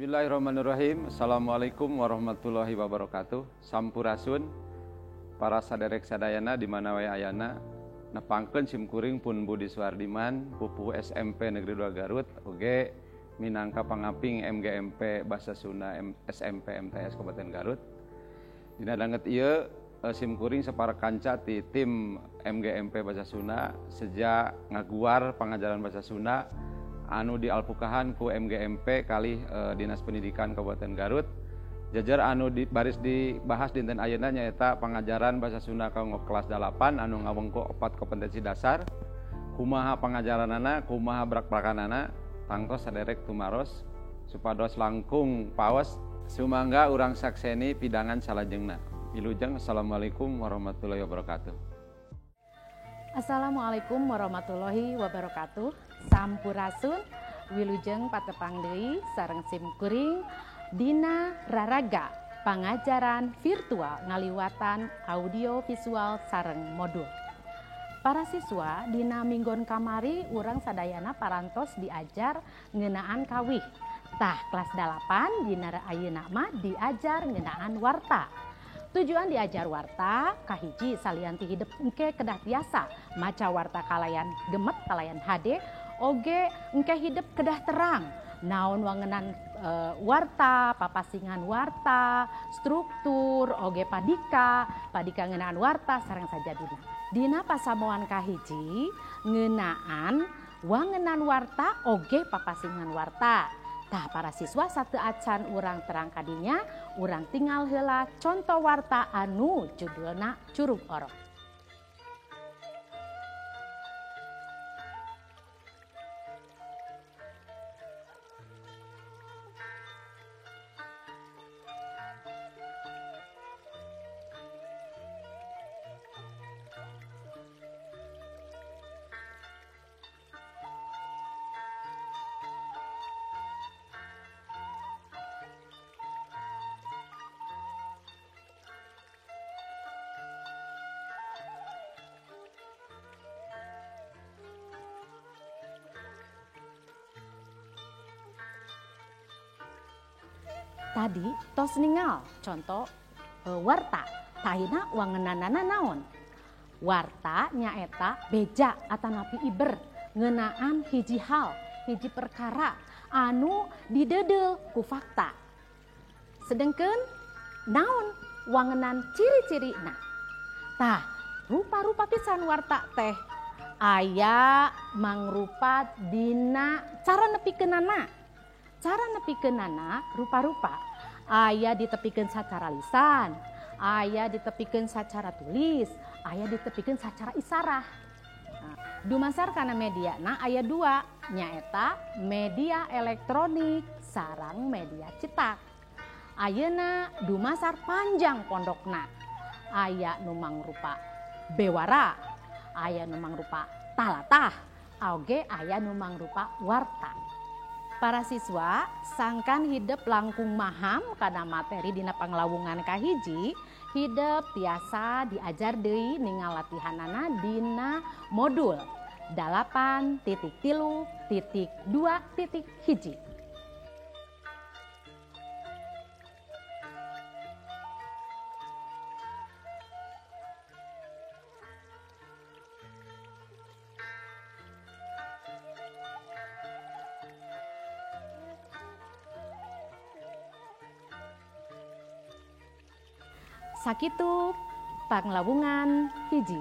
Bismillahirrahmanirrahim. Assalamualaikum warahmatullahi wabarakatuh. Sampurasun para saderek sadayana di mana wae ayana. Nepangkeun simkuring pun Budi Suardiman, pupuh SMP Negeri 2 Garut, oge minangka pangaping MGMP Bahasa Sunda SMP MTS Kabupaten Garut. Dina danget ieu simkuring sapara kanca ti tim MGMP Bahasa Sunda sejak ngaguar pangajaran Bahasa Sunda anu dialpukahan ku MGMP kalih Dinas Pendidikan Kabupaten Garut. Jajar anu baris dibahas dinten ayeuna nyaeta pangajaran Bahasa Sunda kanggo kelas 8 anu ngawengku 4 kompetensi dasar. Kumaha pangajaranana, kumaha brak-brakanana, tangtos saderek tumaros supados langkung paos sumangga urang sakseni pidangan salajengna. Wilujeng, assalamualaikum warahmatullahi wabarakatuh. Assalamualaikum warahmatullahi wabarakatuh. Sampurasun, wilujeng patepang deui sareng simkuring dina raraga pangajaran virtual ngaliwatan audio visual sareng modul. Para siswa dina minggon kamari urang sadayana parantos diajar ngeunaan kawih. Tah kelas 8 dina ayeuna mah diajar ngeunaan warta. Tujuan diajar warta kahiji salian ti hidep engke kedah tiasa maca warta kalayan gemet kalayan HD oge engke hidep kedah terang naon wangenan warta, papasingan warta, struktur oge padika, padika ngeunaan warta sareng sajadina. Dina pasamuan kahiji ngeunaan wangenan warta oge papasingan warta. Tah para siswa satu acan urang terang kadinya, urang tinggal heula contoh warta anu judulna Curug Orok. Tadi tos ningal contoh warta, tahina wangenanana naon. Warta nyaeta beja atanapi iber ngeunaan hiji hal, hiji perkara anu didedel ku fakta. Sedengkeun naon wangenan ciri-cirina. Tah, rupa-rupa pisan warta teh aya mangrupa dina cara nepikeunana. Cara nepikeunana rupa-rupa. Aya ditepikeun sacara lisan, aya ditepikeun sacara tulis, aya ditepikeun sacara isarah. Nah, dumasar kana mediana aya dua, nyaeta media elektronik sareng media cetak. Ayeuna dumasar panjang pondokna. Aya nu mangrupa bewara, aya nu mangrupa talatah, oge aya nu mangrupa warta. Para siswa sangkan hidep langkung maham kana materi dina panglawungan kahiji, hidep tiasa diajar deui ningal latihanana dina modul 8.3.2.1. Sakitu panglawungan hiji.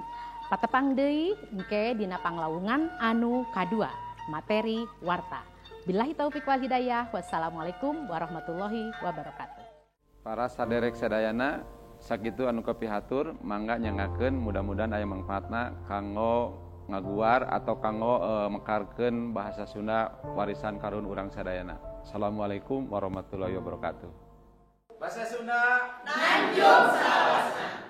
Patepang deui engke dina panglawungan anu kadua, materi warta. Billahi taufik wal hidayah. Wassalamualaikum warahmatullahi wabarakatuh. Para saderek sadayana sakitu anu kapihatur mangga nyangakeun mudah-mudahan aya mangfaatna kanggo ngaguar atau kanggo mekarkeun bahasa Sunda warisan karuhun urang sadayana. Assalamualaikum warahmatullahi wabarakatuh. Bahasa Sunda Nanjung salawasna.